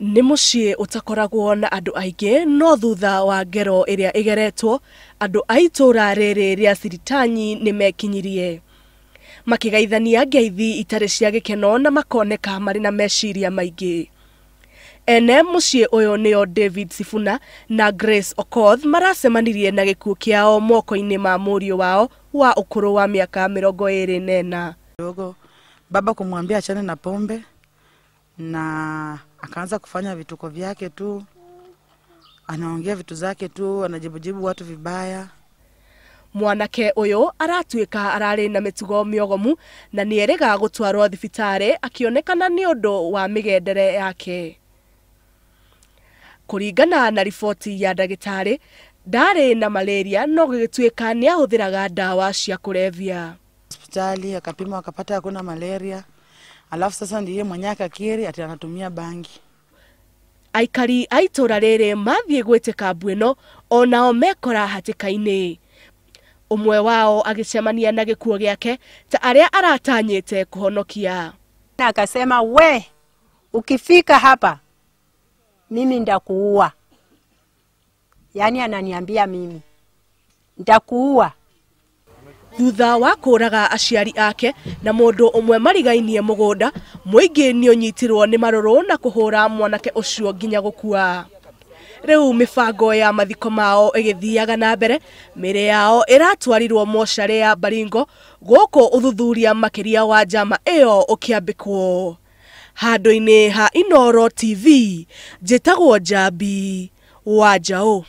Nĩ mũciĩ ũtakoragwo na andũ aingĩ no thutha wa ngero ĩrĩa ĩgeretwo, andũ a itũũra rĩrĩ rĩa Siritanyi nĩ mekinyirie. Makĩgeithania ngeithi itarĩ cia gĩkeno na makoneka marĩ na meciria maingĩ. Ene mũciĩ ũyũ nĩo David Sifuna na Grace Okoth maracemanirie na gĩkuũ kĩao moko-inĩ ma mũriũ wao wa ũkũrũ wa mĩaka 24. Dogo baba kumwambia achane na pombe na akaanza kufanya vituko vyake tu, anaongea vitu zake tu, anajibujibu watu vibaya. Mwanake ũyũ aratuĩka ararĩ na mĩtugo mĩogomu na nĩerĩga gũtwarwo thibitarĩ akĩonekana nĩ ũndũ wa mĩgendere yake. Kũringana na riboti ya ndagĩtarĩ, ndarĩ na malaria no gũgĩtuĩka nĩahũthĩraga ndawa cia kũrebia. Hospitali akapima akapata hakuna malaria, alafu sasa ndiye mwenyewe akakiri ati anatumia bangi. Aikari a itũũra rĩrĩ mathiĩ gwĩtĩka mbu ĩno onao mekora hatĩka-inĩ. Ũmwe wao agĩcemania na gĩkuũ gĩake ta arĩa aratanyĩte kũhonokia. Na akasema we ukifika hapa mimi ndakuua. Yani ananiambia mimi ndakuua. Thutha wa kũraga aciari ake na mũndũ ũmwe marigainie mũgũnda, mũingĩ nĩũnyitirwo nĩ marũrũ na kũhũra mwanake ũcio nginya gũkua. Rĩu mĩbango ya mathiko mao ĩgĩthiaga na mbere, mĩĩrĩ yao ĩratwarirwo mocarĩ ya Baringo gũkũ ũthuthuria makĩria wa njama ĩyo ũkĩambĩkwo. Handũ-inĩ ha Inooro TV, njĩtagwo Njambi wa Njaũ.